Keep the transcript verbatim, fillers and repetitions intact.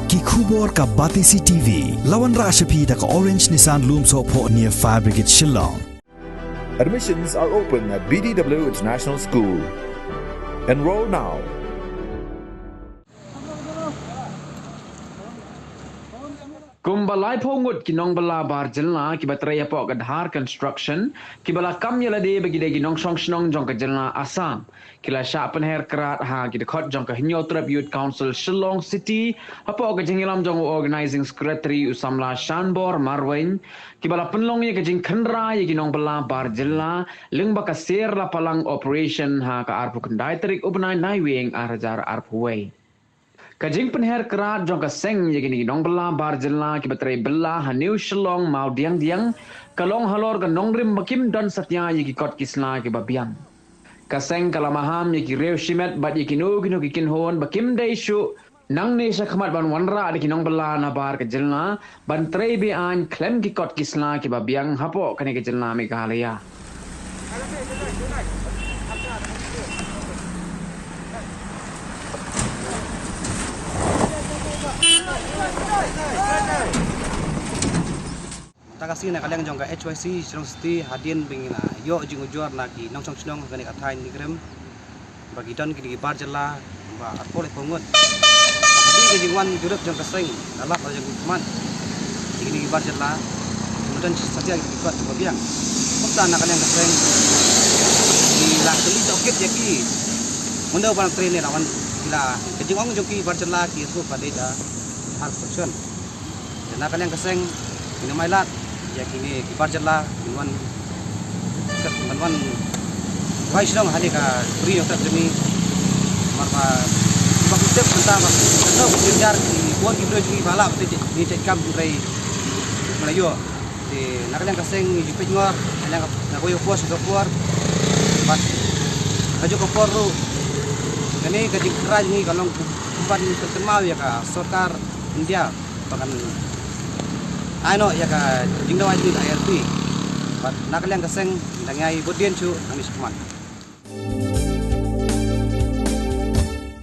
Ki khubor ka Batesi T V. La wanrah sha phi da ka Orange Nissan Lumsohphoh near Fire Brigade Shillong. Admissions are open at B D W International School. Enroll now. Kumba laiphew ngut ki nongbylla bar jylla kiba trei hapoh ka Dhar Construction, kiba la kam ïa lade ba ki dei ki nongshong shnong jong ka jylla Assam, ki la shah pynher krad ha ki dkhot jong ka Hynñiewtrep Youth Council Shillong City, hapoh ka jingïalam jong u Organizing Secretary u samla Shanbor Marwein, kiba la pynlong ïa ka jingkhynra ïa ki nongbylla bar jylla lyngba ka Ser Lapalang Operation ha ka arphew khyndai tarik u bnai Naiwieng ar hajar arphew wei. Ka jingpynher krad jong ka seng ïa kine ki nongbylla bar jylla kiba trei bylla ha New Shillong Mawdiangdiang, ka long halor ka nongrim ba kim don satia ïa ki kot ki sla kiba biang. Ka seng ka la maham ïa ki riew shimet bad ïa kino kino ki kynhun ba kim dei shuh nangne shakhmat ban wanrah da ki nongbylla nabar ka jylla ban trei be-aiñ khlem ki kot ki sla kiba biang hapoh kane ka jylla Meghalaya. Mynta ka sngi na ka liang jong ka H Y C Shillong City, hadien ba ngi la ïoh jingujor na ki nongshong shnong kane ka thaiñ Nongkrem ba ki don kine ki bar jylla ba arphew laiphew ngut. Hadien ka jingwan jurip jong ka seng, la lap la jong ki khmat ïa kine ki bar jylla, ki don satia ki kot ba biang. Kumta na ka liang ka seng, ki la kylli tohkit ïa ki, mano ban trei ne la wan, ki la, ka jingong jong ki bar jylla ki ruh ka dei da Dhar Construction. Te na ka liang ka seng, ngi nang ai lad ïa kine ki bar jylla, kin wan, kat, ban wan wai shnong ha kane ka bri Hynñiewtrep jong ngi. Namar ba, ba ki sep mynta ba, ka sep ki jar ki bun ki briew jong ngi ba lah ba te ngi te kam hynrei ba la ïoh. Te na ka liang ka seng ngi ju peit ngor, na ka liang ka, na kawei ka por sha ka por. Bad kajuh ka por ruh, kane ka jingkhynra jong ngi ka long ban pynkynmaw ïa ka sorkar India ba kan ai noh ïa ka jingdawa jong ngi ka I R P. Bad na ka liang ka seng ngi dang ïai bud dien shuh nangne shakhmat.